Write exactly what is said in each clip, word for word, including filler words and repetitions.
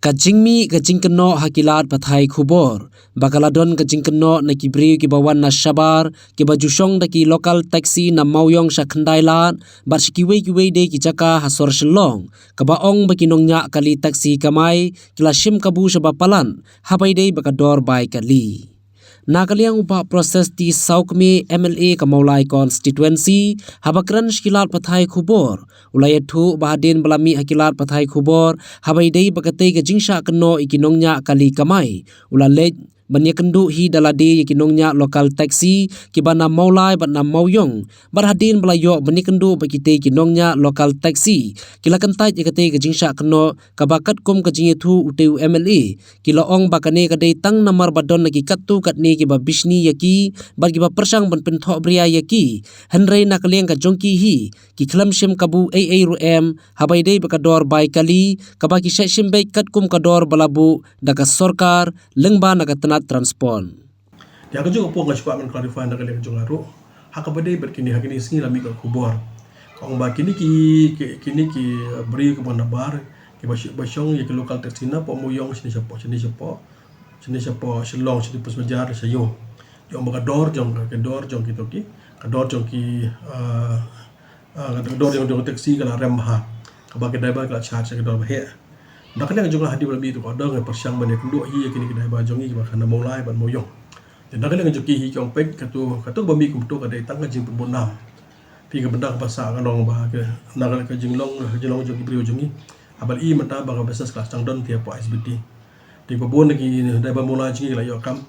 Ka jingmih ka jingkynnoh ha ki lad pathai khubor ba ka la don ka jingkynnoh na ki briew kiba wan na shabar kiba ju shong da ki local taxi na Mawïong sha Khyndailad bad sha kiwei kiwei de ki jaka ha sor Shillong, kaba ong ba ki nongñiah kali taxi kamai ki la shim kabu shaba palat haba ïadei bad ka dor bai kali. Na ka liang u Bah Proses T Sawkmie, M L A ka Mawlai Constituency, haba kren sha ki lad pathai khubor, u la ïathuh ba hadien ba la mih ha ki lad pathai khubor haba ïadei bad katei ka jingshah kynnoh ïa ki nongñiah kali kamai, u la leit ban ïakynduh hi da lade ïa ki nongñiah local taxi kiba na Mawlai bad na Mawïong, bad hadien ba la ïoh ban ïakynduh bad kitei ki nongñiah local taxi, ki la kyntait ïa katei ka jingshah kynnoh, kaba katkum ka jingïathuh utei u M L A, ki la ong ba kane ka dei tang namar ba don na ki katto katne kiba bishni ïa ki bad kiba pyrshang ban pynthohbria ïa ki. Hynrei na ka liang ka jong ki hi, ki khlem shim kabu ei ei ruh em haba ïadei bad ka dor bai kali, kaba ki shah shim beit katkum ka dor ba la buh da ka sorkar lyngba na ka tnat transport. Te ha ka jong ka por nga shu kwah ban clarify na ka liang ka jong nga ruh, ha kaba dei bad kine, ha kine sngi la mih ka khubor, ka ong ba kine ki, ki, kine ki, uh, briew kiba na bar, kiba sh-, ba shong ïa ki local taxi na poh Mawïong shane shapoh, shane shapoh, shane shapoh Shillong, shane Passenger sha ïew. Ki ong ba ka dor jong, ka dor jong kito ki, ka dor jong ki, uh, Ah, ka dor jong, jong taxi ka la rem bha, kaba ki driver ki la charge ka dor ba heh. Na ka liang jong nga hadien ba la mih tu ka dor nga pyrshang ban ïakynduh hi ïa kine ki driver jong ngi kiba kha na Mawlai bad Mawïong. Te na ka liang jong ki hi ki ong peit, kato, kato ba mih kumto ka dei tang ka jingpynbun nam. Phi, ka bynta kaba sah ka long ba ka, na ka jinglong, jinglong jong ki briew jong ngi, haba la i mynta ba ka business ka la sdang don te hapoh S B T. Te ba bun na ki driver Mawlai jong ngi ki la ïoh kam.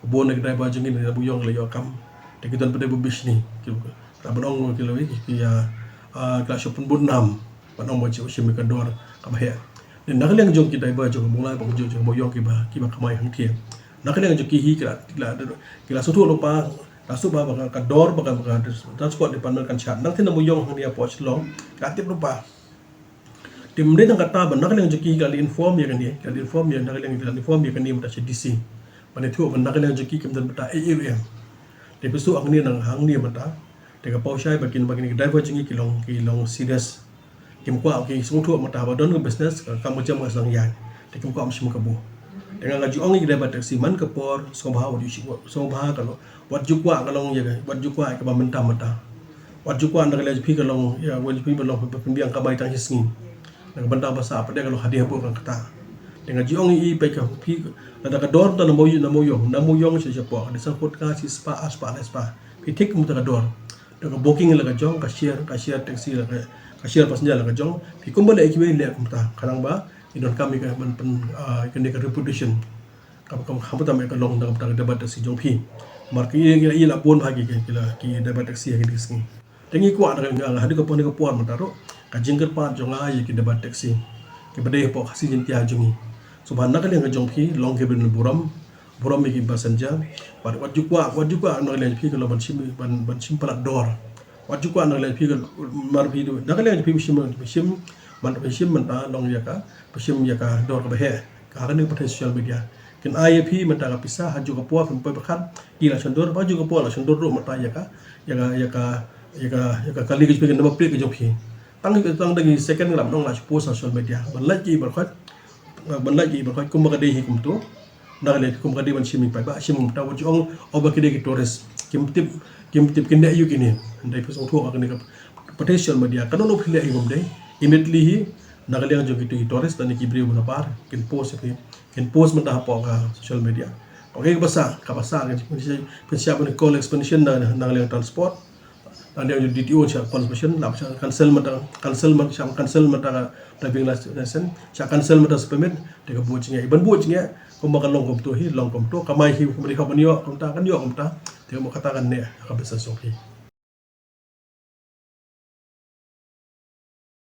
Bun na ki driver jong ngi na Mawïong ki la ïoh kam. Te ki don pat de ba bishni. Ki, ki la ban ong ki la wi, ki, ah, ah, ki la shu pynbun nam ban ong ba shu shim ïa ka dor kaba heh. Te na ka liang jong ki driver jong ka Mawlai bad jong, jong ka Mawïong kiba, kiba kamai hangthie, na ka liang jong ki hi ki la, ki la, ki la sngewthuh lypa, la sngewthuh ba, ba ka, ka dor ba ka, ba ka transport department kan shah nangta na Mawïong hangne hapoh Shillong, ki la tip lypa. Te ym dei tang kata, ba na ka liang jong ki ki la inform ïa kane, ki la inform ïa, na ka liang ki la inform ïa kane mynta sha D C. Ba ïathuh ba na ka liang jong ki kim don bynta ei ei ruh em. Te phi shu hangne na hangne mynta. Te ka paw shai ba kin, ba kine ki driver jong ngi ki long, ki long serious. Kim kwah, ki sngewthuh mynta ba don ka business, ka kam ka jam ka sdang ïaid. Te kim kwah ban shim kabu. Te nga nga ju ong ïa ki driver taxi man ka por, sngewbha wat ju shi-, sngewbha ka long, wat ju kwah ka long ïa ka, wat ju kwah ïa kaba mynta mynta. Wat ju kwah na ka liang jong phi ka long, ïa, wat ju phi ba long pynbiang kamai tang shi sngi. Na ka bynta ba sah pat de ka long hadien hapoh ka kata. Te nga ju ong ïa i peit ka phi, lada ka dor mynta na Maw-, na Mawïong, na Mawïong sha shapoh, ka dei san phut ka, shi spah, ar spah, lai spah. Phi thik kumta ka dor. Da ka booking la ka jong, ka share, ka share taxi la ka, ka share passenger la ka jong. Phi kumba leh ïa kiwei leh kumta. Khnang ba i donkam ïa ka ban pyn, ah, kane ka reputation. Ka, ka, ka, ka long da ka, da ka driver taxi jong phi. Namar ki, ki, ki la bun bha ki, ki, ki la, ki driver taxi ha kine ki sngi. Te ngi kwah na ka, ka, ha kane ka por, kane ka por mynta ruh, ka jingkyrpad jong nga ïa ki driver taxi kiba dei hapoh Khasi Jaiñtia jong ngi. Sngewbha na ka liang ka jong phi, long kiba don burom, burom ïa ki passenger. Bad wat ju kwah, wat ju kwah na ka liang jong phi ka long ban shim, ban, ban shim palat dor. Wat ju kwah na ka liang jong phi ka, mar phi du, na ka liang jong phi shim, shim, ban shim mynta long ïa ka, shim ïa ka dor kaba heh. Ka ha kane ka pyrthei social media. Kin ai ïa phi mynta ka pisa, ha juh ka por phin poi pyrkhat, ki la shon dur, ha juh ka por la shon dur ruh mynta ïa ka, ïa ka, ïa ka, ïa ka, ïa ka kali ka jong phi, ka number plate ka jong phi. Tang, tang da ki second nga la ong la shu post ha social media. Ban lait ki baroh khoit, ban lait ki baroh khoit kumba ka dei hi kumto. Na ka liang kum ka dei ban shim ïa paidbah, shim mynta wat ju ong, oh ba ki dei ki tourist. Kim tip, kim tip kin dei aïu kine. Hynrei phi sngewthuh ha kane ka pyrthei social media. Kano kano phi leh hi bym dei. Immediately hi, na ka liang jong kito ki tourist, lane ki briew ba na bar, kin post ïa phi. Kin post mynta hapoh ka social media. Okay, kaba sah, kaba sah, kan pynshai, pynshai ban call explanation na, na ka liang transport. Na ka liang D T O shah call explanation, la shah cancel mynta, cancel mynta, shah cancel mynta ka driving license, shah cancel mynta permit, te ka buh jingeh. Ban buh jingeh, kumba ka long kumto hi, long kumto, kamai hi, kumba dei hok ban ïoh, kumta, kan ïoh, kumta, te kumba kata kan neh, ka business jong phi.